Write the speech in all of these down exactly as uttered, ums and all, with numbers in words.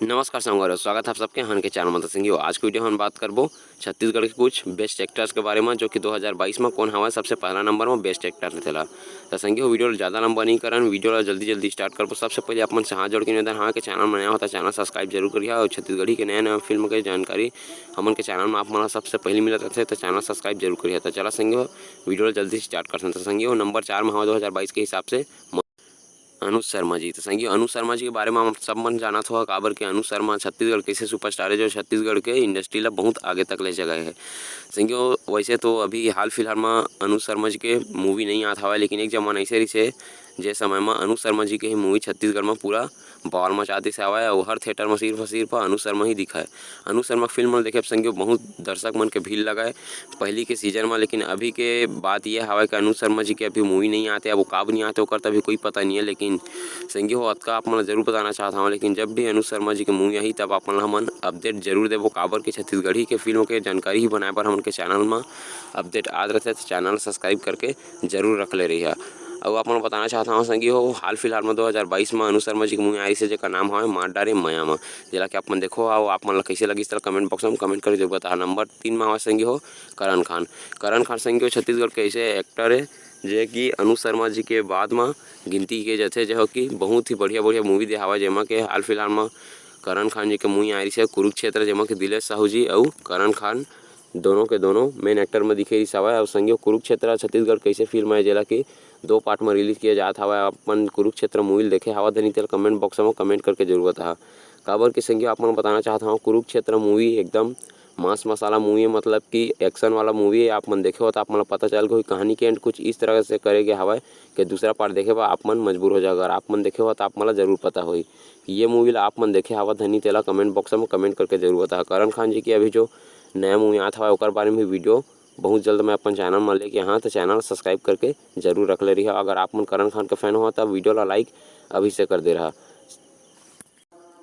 नमस्कार संगवारी, स्वागत है आप सबके हमन के चैनल में। तो संगी हो, आज के वीडियो हम बात करबो छत्तीसगढ़ के कुछ बेस्ट एक्टर्स के बारे में, जो कि दो हज़ार बाईस में कौन हवा सबसे पहला नंबर में बेस्ट एक्टर थे ला। तो संगी हो, वीडियो ला ज़्यादा लंबा नहीं करन, वीडियो ला जल्दी जल्दी स्टार्ट करबो। सबसे पहले अपन से हाथ जोड़ के निवेदन हवा कि चैनल में नया होता, चैनल सब्सक्राइब जरूर करिहा और छत्तीसगढ़ी के नया नया फिल्म के जानकारी हमन के चैनल में आप मन ला सबसे पहले मिलत रहथे, तो चैनल सब्सक्राइब जरूर करिहा। तो चला संगी हो, वीडियो ला जल्दी स्टार्ट करथन। तो संगी हो, नंबर चार में हवा दो हज़ार बाईस के हिसाब से अनुज शर्मा जी। तो संगी, अनुज शर्मा जी के बारे में आप सब मन जानत हो, काबर के अनुज शर्मा छत्तीसगढ़ के ऐसे सुपरस्टार है, जो छत्तीसगढ़ के इंडस्ट्री ला बहुत आगे तक ले जगह है। संगी, वैसे तो अभी हाल फिलहाल में अनुज शर्मा जी के मूवी नहीं आत हवय, लेकिन एक जमाना ऐसे रहिसे, जे समय में अनुज शर्मा जी के ही मूवी छत्तीसगढ़ में पूरा बवाल मचा दिस हवय, अउ हर थिएटर में सिर्फ सिर्फ अनुज शर्मा ही दिखाए। अनुज शर्मा के फिल्म मन देखे संगी, बहुत दर्शक मन के भीड़ लगाए पहली के सीजन में, लेकिन अभी के बात ये हवय कि अनुज शर्मा जी के अभी मूवी नहीं आते। अब वो काब नहीं आते, ओकर तो अभी कोई पता नहीं है, लेकिन संगी हो, अतका आप मन ला जरूर बताना चाहत हवं, लेकिन जब भी अनुज शर्मा जी के मूवी आही, तब आप मन ला हमन अपडेट जरूर देबो, काबर के छत्तीसगढ़ी के फिल्म के जानकारी ही बनाए बर हमन के चैनल में अपडेट आत रहथे। तो चैनल सब्सक्राइब करके जरूर रख ले रहिहा। अउ आप मन बताना चाहत हवं संगी हो, हाल फिलहाल में दो हज़ार बाईस में अनुज शर्मा जी के मूवी आई से, जेकर नाम हवय मार डारे मया में, जेला कि आप मन देखो, अउ आप मन ला कैसे लगिस, तेला कमेंट बॉक्स में कमेंट करके जरूर बताहा। नंबर तीन में हवय संगी हो करण खान। करण खान संगी हो छत्तीसगढ़ के ऐसे एक्टर है, जे कि अनुज शर्मा जी के बाद में गिनती किए जाथे, जो कि बहुत ही बढ़िया बढ़िया मूवी दे हवय, जेमा के हाल फिलहाल में करण खान जी के मूवी आ रही है कुरुक्षेत्र, जेमा के दिलेश साहू जी अउ करण खान दोनों के दोनों मेन एक्टर में दिखे रहिस हवय। अउ संगी हो, कुरुक्षेत्र छत्तीसगढ़ के ऐसे फिल्म है, जेला कि दो पार्ट में रिलीज किया जात हवय। अपन कुरुक्षेत्र मूवी ल देखे हवा धनी, तेला कमेंट बॉक्स में कमेंट करके जरूर बताहा। काबर के संगी हो, आप मन बताना चाहत हवं, कुरुक्षेत्र मूवी एकदम मांस मसाला मूवी है, मतलब कि एक्शन वाला मूवी है। आप मन देखे हो तो आप मन ला पता चल गई, कहानी के एंड कुछ इस तरह से करे गए हवय कि दूसरा पार्ट देखे बर आप मन मजबूर हो जाओ। अगर आप मन देखे हो तो आप मन ला जरूर पता होही। ये मूवी ला आप मन देखे हवा धनी, तेला कमेंट बॉक्स में कमेंट करके जरूर बताहा। करण खान जी की अभी जो नया मूवी आत हवय, ओकर बारे में भी वीडियो बहुत जल्द मैं अपन चैनल में लेके आहा, तो चैनल सब्सक्राइब करके जरूर रख ले रहिहा। अगर आप मन करण खान के फैन हो, तब वीडियो ला लाइक अभी से कर दे रहा।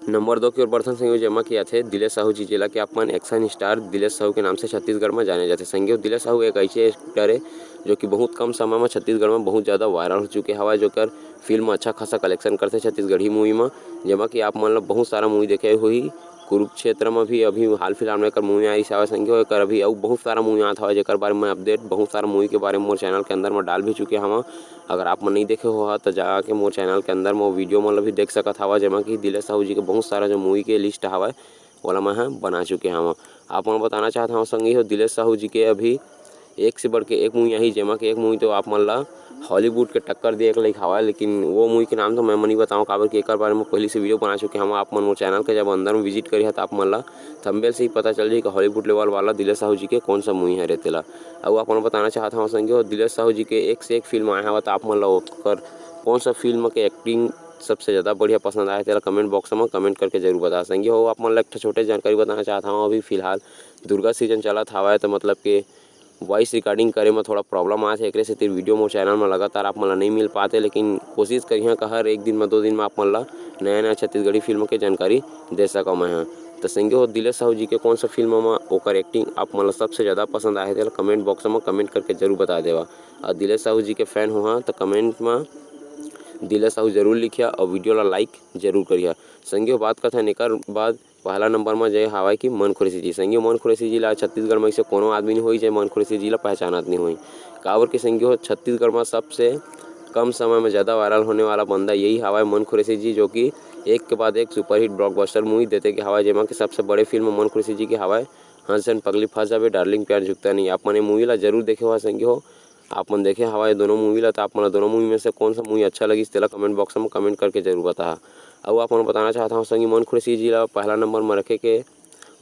नंबर दो की ओर बढ़थन संगी हो, जेमा कि आथे दिलेश साहू जी, जेला कि आप मन एक्शन स्टार दिलेश साहू के नाम से छत्तीसगढ़ में जाने जाथे। संगी हो, दिलेश साहू एक ऐसे एक्टर है, जो कि बहुत कम समय में छत्तीसगढ़ में बहुत ज़्यादा वायरल हो चुके हवय, जोकर फिल्म अच्छा खासा कलेक्शन करथे छत्तीसगढ़ी मूवी में, जेमा कि आप मन ला बहुत सारा मूवी देखे होही। कुरुक्षेत्र में भी अभी हाल फिलहाल में एकर मूवी आइस हवय संगी हो, एकर अभी अउ बहुत सारा मूवी आत हवय, जेकर बारे में अपडेट बहुत सारा मूवी के बारे में मोर चैनल के अंदर में डाल भी चुके हवं। अगर आप मन नहीं देखे हो हा, तो जाके मोर चैनल के अंदर में वीडियो मन ला भी देख सकत हवा, जेमा कि दिलेश साहू जी के बहुत सारा जो मूवी के लिस्ट हवय, ओला मैं ह बना चुके हवं। आप मन बताना चाहत हवं संगी हो, दिलेश साहू जी के अभी एक से बढ़ के एक मूवी आही, जेमा के एक मूवी तो आप मन ला हॉलीवुड के टक्कर दिए के लायक हवय, लेकिन वो मूवी के नाम तो मैं नहीं बताऊं, काबर कि एकर बारे में पहले से वीडियो बना चुके हवं। आप मन मोर चैनल के जब अंदर में विजिट करिहा, तो आप मन ला थंबनेल से ही पता चल जाही कि हॉलीवुड लेवल वाला दिलेश साहू जी के कौन सा मूवी हरे तेला। अउ आप मन बताना चाहत हवं संगी हो, दिलेश साहू जी के एक से एक फिल्म आए हवय, तो आप मन ला ओकर कौन सा फिल्म के एक्टिंग सबसे ज़्यादा बढ़िया पसंद आए, तेला कमेंट बॉक्स में कमेंट करके जरूर बता। संगी हो, आप मन ला एक ठो छोटे जानकारी बताना चाहत हवं, अभी फिलहाल दुर्गा सीजन चलत हवय, तो मतलब के वॉइस रिकॉर्डिंग करे में थोड़ा प्रॉब्लम आथे, एकरे सेती वीडियो मोर चैनल में लगातार आप मन ला नहीं मिल पाते, लेकिन कोशिश करिहा कि हर एक दिन में, दो दिन में आप मन ला नया नया छत्तीसगढ़ी फिल्म के जानकारी दे सकव मैं ह। तो संगी हो, दिलेश साहू जी के कौन सा फिल्म में ओकर एक्टिंग आप मन ला सबसे ज़्यादा पसंद आए, तेला कमेंट बॉक्स में कमेंट करके जरूर बता देवा। और दिलेश साहू जी के फैन हो हा, तो कमेंट में दिलेश साहू जरूर लिखिया और वीडियो ला लाइक जरूर करिया। संगी हो, बात करथन एकर बाद पहला नंबर में जे हावय कि मन खुरैशी जी। संगी हो, मन खुरैशी जी ला छत्तीसगढ़ में ऐसे कोनो आदमी नहीं होही, जे मन खुरैशी जी ला पहचानत नहीं होही। काबर के संगी हो, छत्तीसगढ़ में सबसे कम समय में ज़्यादा वायरल होने वाला बंदा यही हावय मन खुरैशी जी, जो कि एक के बाद एक सुपरहिट ब्लॉकबस्टर मूवी देते के हावय, जेमा के सबसे बड़े फिल्म मन खुरैशी जी के हावय हंस झन पगली फंस जाबे, डार्लिंग प्यार झुकता नहीं। आप मन ये मूवी ला जरूर देखे हुआ संगी हो, आप मन देखे हवा ये दोनों मूवी ला, तो आप मन ला दोनों मूवी में से कौन सा मूवी अच्छा लगिस, तेला कमेंट बॉक्स में कमेंट करके जरूर बताहा। अउ आप मन बताना चाहत हवं संगी, मन खुरैशी जी ला पहला नंबर में रखे के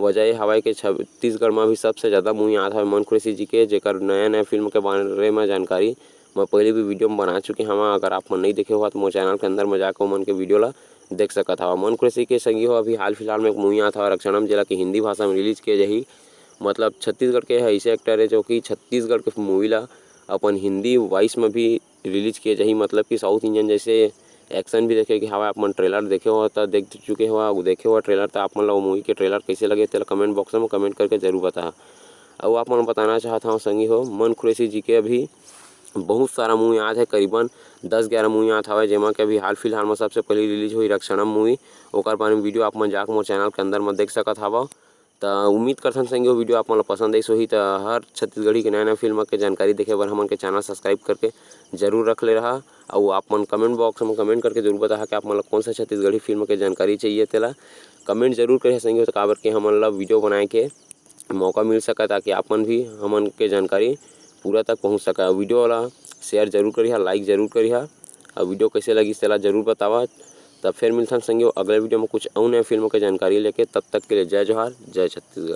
वजह ये हवय कि छत्तीसगढ़ में भी सबसे ज़्यादा मूवी आत हवय मन खुरैशी जी के, जेकर नया नया फिल्म के बारे में जानकारी मैं पहले भी वीडियो में बना चुके हवं। अगर आप मन नहीं देखे हुआ, तो मोर चैनल के अंदर में जाकर मन के वीडियो ला देख सकत हवा। मन खुरैशी के संगी हो, अभी हाल फिलहाल में एक मूवी आत हवा रक्षणम, जेला कि हिंदी भाषा में रिलीज किया जाही। मतलब छत्तीसगढ़ के ऐसे एक्टर है, जो कि छत्तीसगढ़ के मूवी ला अपन हिंदी वॉइस में भी रिलीज किए जाही, मतलब कि साउथ इंडियन जैसे एक्शन भी देखे के हवा। आप मन ट्रेलर देखे हो तो देख चुके हो, देखे हो ट्रेलर, तो आप मन ला वो मूवी के ट्रेलर कैसे लगे, तेला कमेंट बॉक्स में कमेंट करके जरूर बताहा। अउ आप मन बताना चाहत हवं संगी हो, मन खुरैशी जी के अभी बहुत सारा मूवी आत हे, करीबन दस ग्यारह मूवी आत हवय, जेमा के अभी हाल फिलहाल में सबसे पहले रिलीज होही रक्षणम मूवी। ओकर बारे में वीडियो आप मन जाके मोर चैनल के अंदर में देख सकत हवव। त उम्मीद करथन संगी, वो वीडियो आप मन ला पसंद आइस होही। त हर छत्तीसगढ़ी के नया नया फिल्म के जानकारी देखे बर हमन के चैनल सब्सक्राइब करके जरूर रख ले रहा। अउ आप मन कमेंट बॉक्स में कमेंट करके जरूर बताहा कि आप मन ला कौन सा छत्तीसगढ़ी फिल्म के जानकारी चाहिए, तेला कमेंट जरूर करिहा संगी, त काबर के हमन ला वीडियो बनाए के मौका मिल सका, ताकि आप मन भी हमन के जानकारी पूरा तक पहुँच सका। वीडियो ला शेयर जरूर करिहा, लाइक जरूर करिहा, अउ वीडियो कैसे लगिस तेला जरूर बतावा। तब फिर मिलथन संगी अगले वीडियो में कुछ अउ नया फिल्म के जानकारी लेके। तब तक के लिए जय जोहार, जय छत्तीसगढ़।